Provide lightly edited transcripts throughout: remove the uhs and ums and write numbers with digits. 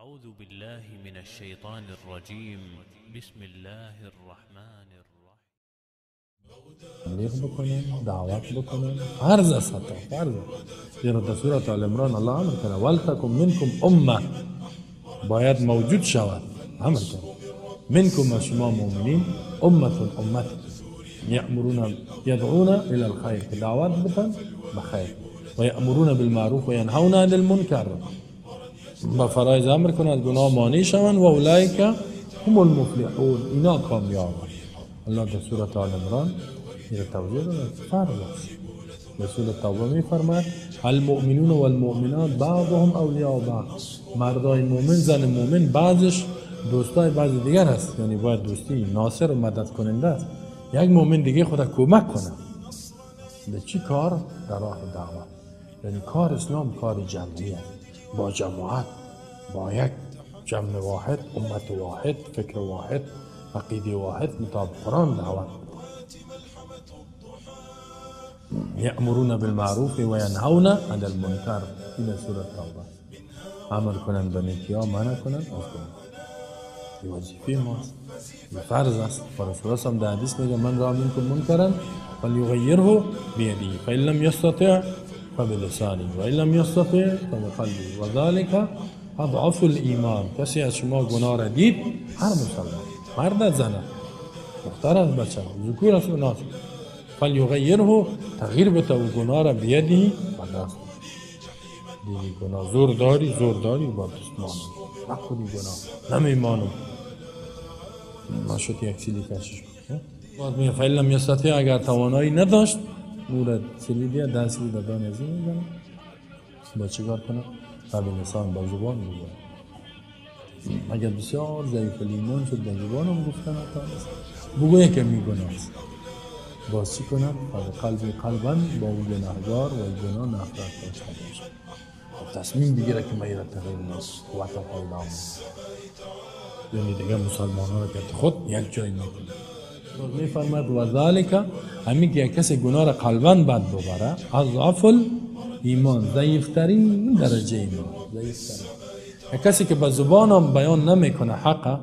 أعوذ بالله من الشیطان الرجیم. بسم الله الرحمن الرحیم. تبلیغ بکنن، دعوت بکنن، فرض است، حتی فرض. زیرا در سورة آل عمران الله امر کرده ولتکن منکم امه، باید موجود شود، امر کرده منکم از شما مؤمنین، امه امت یأمرون یدعون الی الخیر، که دعوت بتن به خیر، و یأمرون بالمعروف و ینهون عن المنکر، با فرایض امر کنند، گناه مانع شوند، و اولئک هم المفلحون، اینا کامیابند. الله در سورة آل عمران این توضیح داده، فرض است. در سورة توبه می‌فرماید المؤمنون والمؤمنات بعضهم اولیاء بعض، مردای مؤمن زن مؤمن بعضش دوستای بعض دیگر است، یعنی باید دوستی ناصر و مدد کننده است. یک مؤمن دیگه خود کمک کنه در چی کار؟ در راه دعوت. یعنی کار اسلام کار جمعی است، با جماعت، با یک جمع واحد، امت واحد، فکر واحد، عقیده واحد، مطابق قرآن دعوت. یأمرون بالمعروف و ینهون عن المنکر، این سورة توبه. امر کنند به نیکی ها، منع کنند از گناه. این وظیفه ماست، این فرض است. رسول الله هم در حدیث میگه من را منکم منکرا فلیغیره بیده فإن لم یستطع فبلسانه وإن لم یستطع فبقلبه وذلک اضعف الایمان. کسی از شما گناه را دید، هر مسلمان، مرد از زن، دختر از بچه، ذکور از اناث، فلیغیره، تغییر بده و گناه را بیده با دست. دیدی گناه زور داری، زور داری با دست مانم نخوری گناه نمیمانم، ما شد یک سیلی کشش بود. باز میگه فإن لم یستطع، اگر توانایی نداشت، او را سیلی بیا دست رو دادان از این میزنه، با چیکار کنه؟ فبلسان، با زبان بگوید. اگر بسیار ضعیف الایمان شد با زبان هم گفتن نتوانست، بگویه که می گناه است، باز چی کنه؟ فبقلبی، قلبا با او گناهگار و گناه نفرت داشته باشه، تصمیم بگیره که من را تغییر میدم، قوت پیدا میکنه. یعنی دیگه مسلمان ها را که خود یک جای میکنه. میفرماد و ذالک، همین که یک کسی گناه را قلبا بد ببره، اضعف الایمان، ضعیفترین درجه ایمان، ضعیفترین. یک کسی که به زبان هم بیان نمیکنه حق،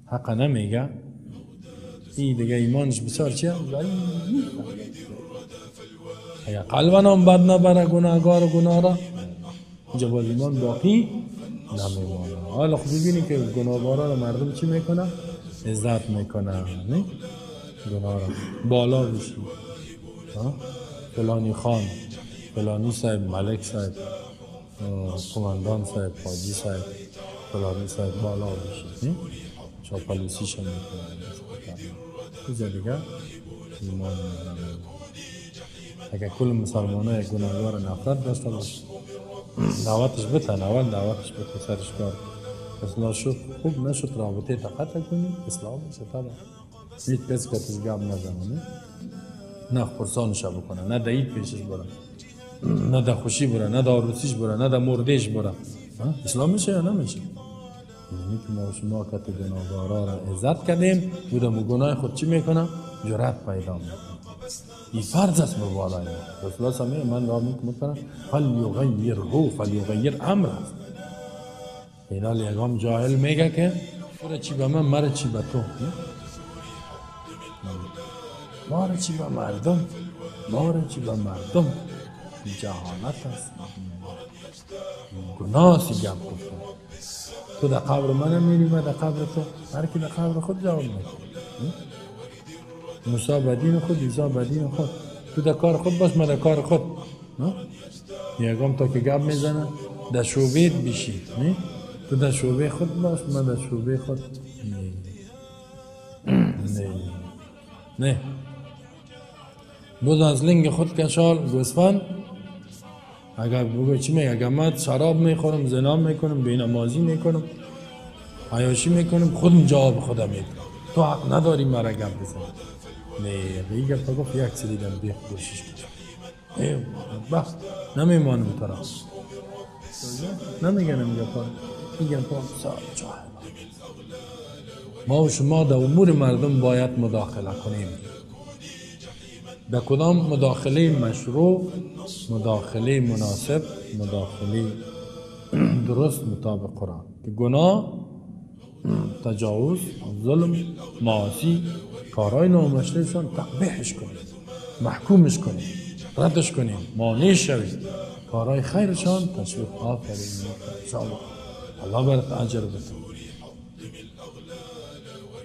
حق نمیگه، این دیگه ایمانش بسیار چیه؟ ضعیف. اگر قلبا هم بد نبره گناهگار و گناه را، اینجا باز ایمان باقی نمیمانه. حالا خب ببینیم که گناهگارا را مردم چی میکنه؟ عزت میکنه، نه؟ گناه را بالا بشی، فلانی خان، فلانی صاحب، ملک صاحب، قماندان صاحب، حاجی صاحب، فلانی صاحب، بالا بشی، چاپلوسیش هم میکنه. اینجا دیگه ایمان نمیمانه. اگر کل مسلمان های گناهگار نفرت داشته باشه، دعوتش بتن، اول دعوتش بتن، سرش کار اصلاح شد، خوب نشد رابطه قطع کنی، اصلاح میشه طبعا. هیچ کسی که تش گپ نزنه، نه پرسانش بکنه، نه دعید پیشش بره، نه در خوشی بره، نه در عروسیش بره، نه در مردهش بره، اصلاح میشه یا نمیشه؟ یعنی که ما شما کت گناهگارا را عزت کردیم، بودم گناه خود چی میکنه؟ جرأت پیدا میکنه. این فرض است به بالای ما. رسول الله صلی من را میکنه فلیغیره، فلیغیر امر است. اینا یگام جاهل میگه که تو چی به من، مرا چی به تو، ما چی به مردم، ما چی به مردم. جهالت است، گناه است گپ گفتن. تو در قبر من میری، من در قبر تو، هر کی در قبر خود جواب میده. موسی به دین خود، عیسی به دین خود، تو در کار خود باش، من در کار خود. یگام تا که گپ میزنه در شعبه بشی، نه؟ تو در شعبه خود باش، من در شعبه خود. نه نه نه، بود از لنگ خود کشال گوسفند. اگر بگو چی میگه؟ اگر من شراب میخورم، زنا میکنم، بینمازی میکنم، عیاشی میکنم، خودم جواب خودم میدم، تو حق نداری مرا گپ بزنی. نه، به این گپ گفت یک سری دیدم بیخ گوشش کشم، بخت نمیمانم تو را، نمیگنم گپا، این گپا بسیار جاهل. ما و شما در امور مردم باید مداخله کنیم. در کدام مداخله مشروع، مداخله مناسب، مداخله درست مطابق قرآن که گناه، تجاوز، ظلم، معاصی، کارهای نامشروعشان تقبیحش کنیم، محکومش کنیم، ردش کنیم، مانع شویم. کارهای خیرشان تشویق. آفرین، انشاءالله الله برات اجر بده.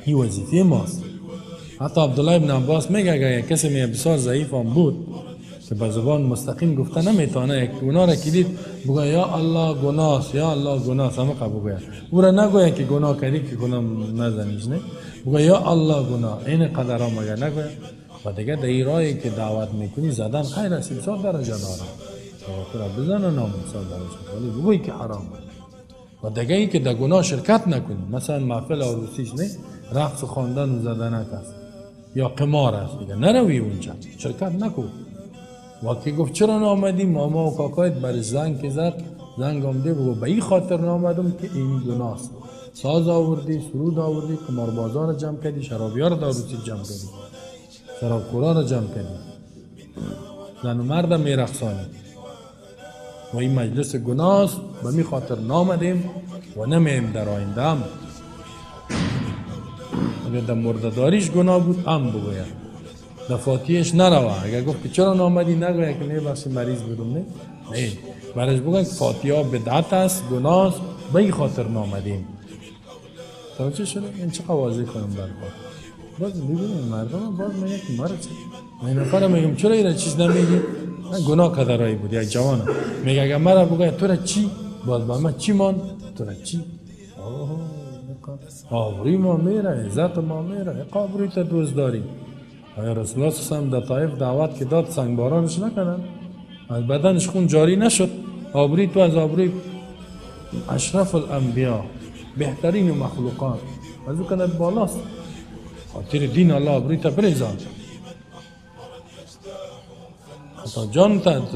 این وظیفه ماست. حتی عبدالله ابن عباس میگه اگر کسی می بسیار ضعیف هم بود که به زبان مستقیم گفته نمیتونه، یک گناه را که دید بگه یا الله گناه، یا الله گناه، همه بگه. او را نگویه که گناه کردی که گناه نزنیش، نه، بگه یا الله گناه، این قدر هم مگر نگویه. و دیگه در این راهی که دعوت میکنی زدن خیر است، بسیار درجه داره، تو را بزن نام بسیار درجه، ولی بگویی که حرام. و دیگه ای که در گناه شرکت نکنی، مثلا محفل عروسیش نه، رقص خواندن و زدنک است یا قمار است، دیگه نروی اونجا، شرکت نکن. وقتی گفت چرا نامدی، ماما و کاکایت برش زنگ که زد، زنگ آمده بگو به این خاطر نامدم که این گناه است. ساز آوردی، سرود آوردی، قماربازا را جمع کردی، شرابی ها را داروسی جمع کردی، شرابخورا را جمع کردی، زن و مرد میرقصانی و این مجلس گناه است، به می خاطر نامدیم و نمیم در آینده هم. اگر در مرده‌داریش گناه بود هم بگوید، در فاتیهش نروه. اگر گفت که چرا نامدی، نگوید که نه بخشی مریض بودم، نه نه، برش بگوید که فاتیه بدعت است، گناه است، به این خاطر نامدیم. توجه شده؟ این چه واضح کنم برای باز ببینیم مردم باز میگه که مرا چه؟ من نفر میگم چرا این چیز نمیگی؟ من گناه کدرایی بود، یک جوانم میگه اگر مرا بگوید تو را چی؟ باز با من چی مان؟ تو را چی؟ آبروی ما میره، عزت ما میره، آبروی تا دوست داری. آیا رسول الله صلی الله علیه و در طائف دعوت که داد سنگبارانش نکنن، از بدنش خون جاری نشد، آبروی تو از آبروی اشرف الانبیا، بهترین مخلوقات، از او کند بالاست. خاطر دین الله آبروی تا بریزان، حتی جان تا بده.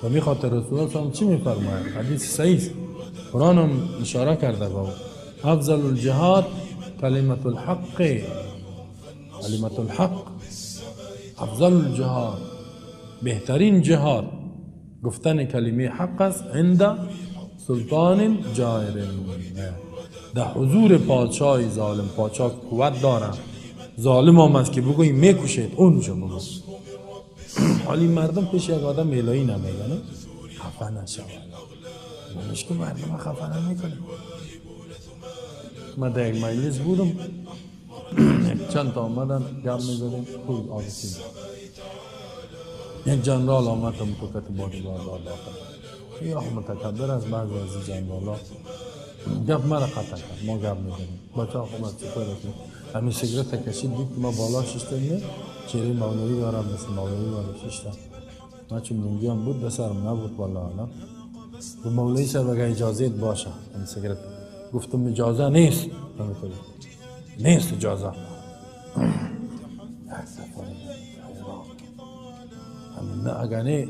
و می خاطر رسول الله صلی الله علیه و چی میفرماید؟ حدیث صحیح، قرآن هم اشاره کرده با او. افضل الجهاد کلمت الحق، کلمت الحق افضل الجهاد، بهترین جهاد گفتن کلمه حق است عند سلطان جائر، در حضور پادشاه ظالم. پادشاه قوت داره، ظالم هم است که بگویی میکشید، اونجا بگو. حالی مردم پیش یک آدم الهی نمیگن، خفه نشود. منش که مردم خفه نمیکنه. من در یک مجلس بودم، چند تا آمدن گپ میزدیم، خوب آرسی. یک جنرال آمد تا متوکت بادیگارد داخل. یا متکبر از بعضی از جنرال ها گپ مرا قطع کرد. ما گپ میزدیم، بچه ها خوب از چطور هستیم؟ همین سیگرت کشید، دید که ما بالا ششتیم، نه چهره مولوی دارم، مثل مولوی بالا ششتم. من چون لنگی هم بود بسرم نبود بالا حالا. و مولوی صاحب اگه اجازه باشه این سیگرت، گفتم اجازه نیست، نیست اجازه. نه اگه نه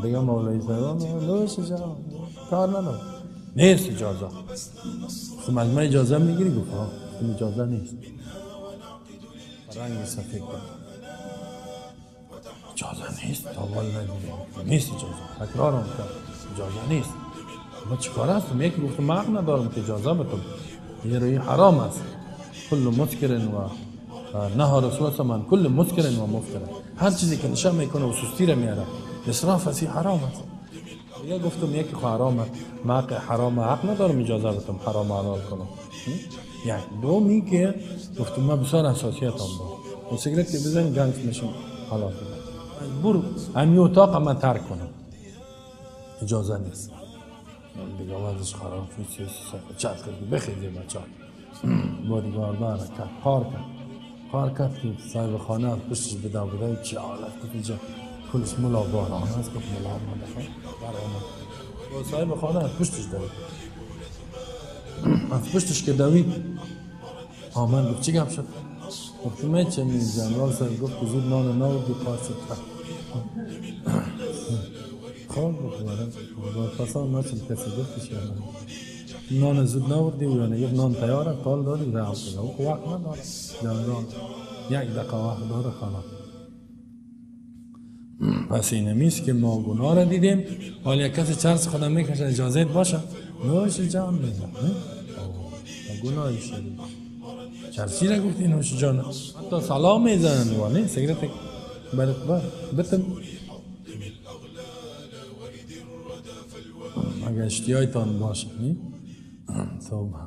دیگه مولوی صاحب لوش اجازه کار ندارم، نیست اجازه. گفتم از من اجازه میگیری؟ گفت ها. گفتم اجازه نیست. رنگ سفید بود. اجازه نیست، تا حال ندیدم، نیست اجازه. تکرارم کرد، اجازه نیست. ما چیکار هستم؟ یکی گفتم من حق ندارم که اجازه بدم، این روی حرام است. کل مسکر و نهى رسول الله من کل مسکر و مفتر، هر چیزی که نشه میکنه و سستی را میاره، اسراف است، حرام است. دیگه گفتم یکی خو حرام است، من حق حرام حق ندارم اجازه بدم حرام حلال کنم. یک دومی که گفتم من بسیار حساسیت هم دارم، و سیگرت که بزنی گنگ میشم، حلال کنم، برو همین اتاق من ترک کنم، اجازه نیست. دیگه وضعش خراب شد، چت کرد بخیزی بچه ها. بادیگاردا حرکت کار کرد، کار کرد که صاحب خانه از پشتش بده بوده چه حالت که اینجا پلیس ملا باران است، گفت ملا آمده بر آمد. با صاحب خانه از پشتش دوید، از پشتش که دوید آمد گفت چی گپ شد؟ گفتم چه می جنرال صاحب گفت که زود نان ناوردی کار شد. خب گفت پسان ما چون کسی گفتش نان زود ناوردی و یعنی یک نان تیاره تال دادی رفت او وقت نداره جنرال، یک دقیقه وقت داره خلاص. پس اینمیست که ما گناه را دیدیم. حالا یک کسی چرس خودم میکشه اجازه باشه نوش جان میزن گناهی شدید. چرسی را گفتی نوش جان، حتی سلام میزنن ولی سیگرت بر بتم. اگر اشتیایتان باشه نی توبه.